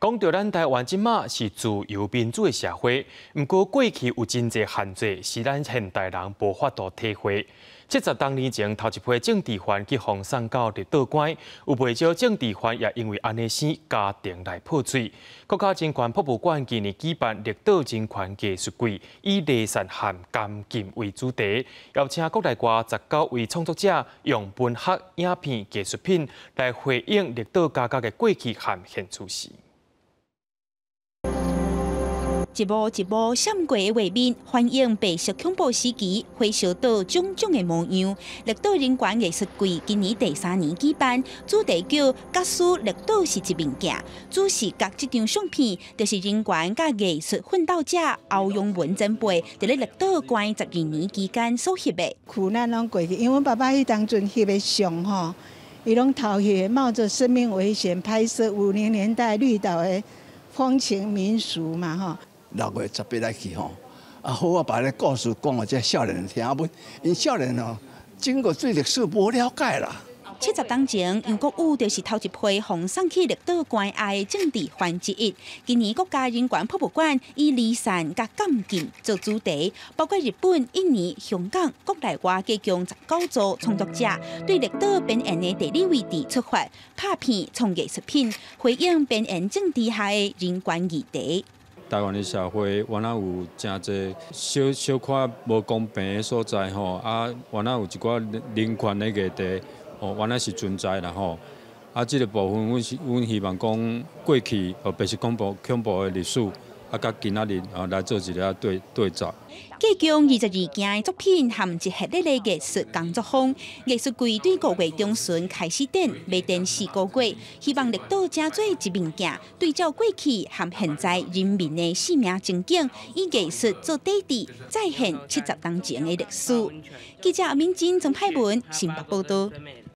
講著咱台灣這馬是自由民主的社會，毋過過去有真濟限制，是咱現代人無法度體會。70冬年前，頭一批政治犯去予送到離島關，有袂少政治犯也因為按呢生家庭來破碎。國家人權博物館今年舉辦綠島人權藝術季，以離散和監禁為主題，邀請國內外19位創作者用文學、影片、藝術品來回應綠島家家的過去和現時。一幕一幕閃過的畫面，反映白色恐怖時期火燒島種種的模樣。綠島人權藝術季今年第三年舉辦，主題叫《假使綠島是一面鏡》。主視覺這張相片，就是人權佮藝術奮鬥者歐陽文前輩，佇咧綠島關12年期間所翕的。苦難攏過去，因為阮爸爸彼當陣翕的相吼，伊攏偷翕，冒著生命危險拍攝50年代綠島的風情民俗嘛吼。6月18來去吼，啊好啊，把咧故事講予這少年聽，啊無𪜶少年吼，整個對歷史無了解啦。70冬前，楊國宇就是頭一批予送去綠島關押的政治犯之一。今年國家人權博物館以離散佮監禁做主題，包括日本、印尼、香港、國內外加共19組創作者，對綠島邊緣的地理位置出發，拍片創藝術品，回應邊緣政治下的人權議題。台灣的社會原來有誠濟小小可無公平的所在吼，啊，原來有一寡人權的議題，吼，原來是存在啦吼。啊，這個部分，阮希望講過去哦，白色恐怖的歷史，啊，佮今仔日啊來做一個對照。計共22件的作品含一系列的藝術工作坊，藝術季對5月中旬開始展，欲展4個月，希望綠島成做一面鏡，對照過去和現在人民的生命情景，以藝術做底底，再現70冬前的歷史。記者阿敏珍、曾派文新北報道。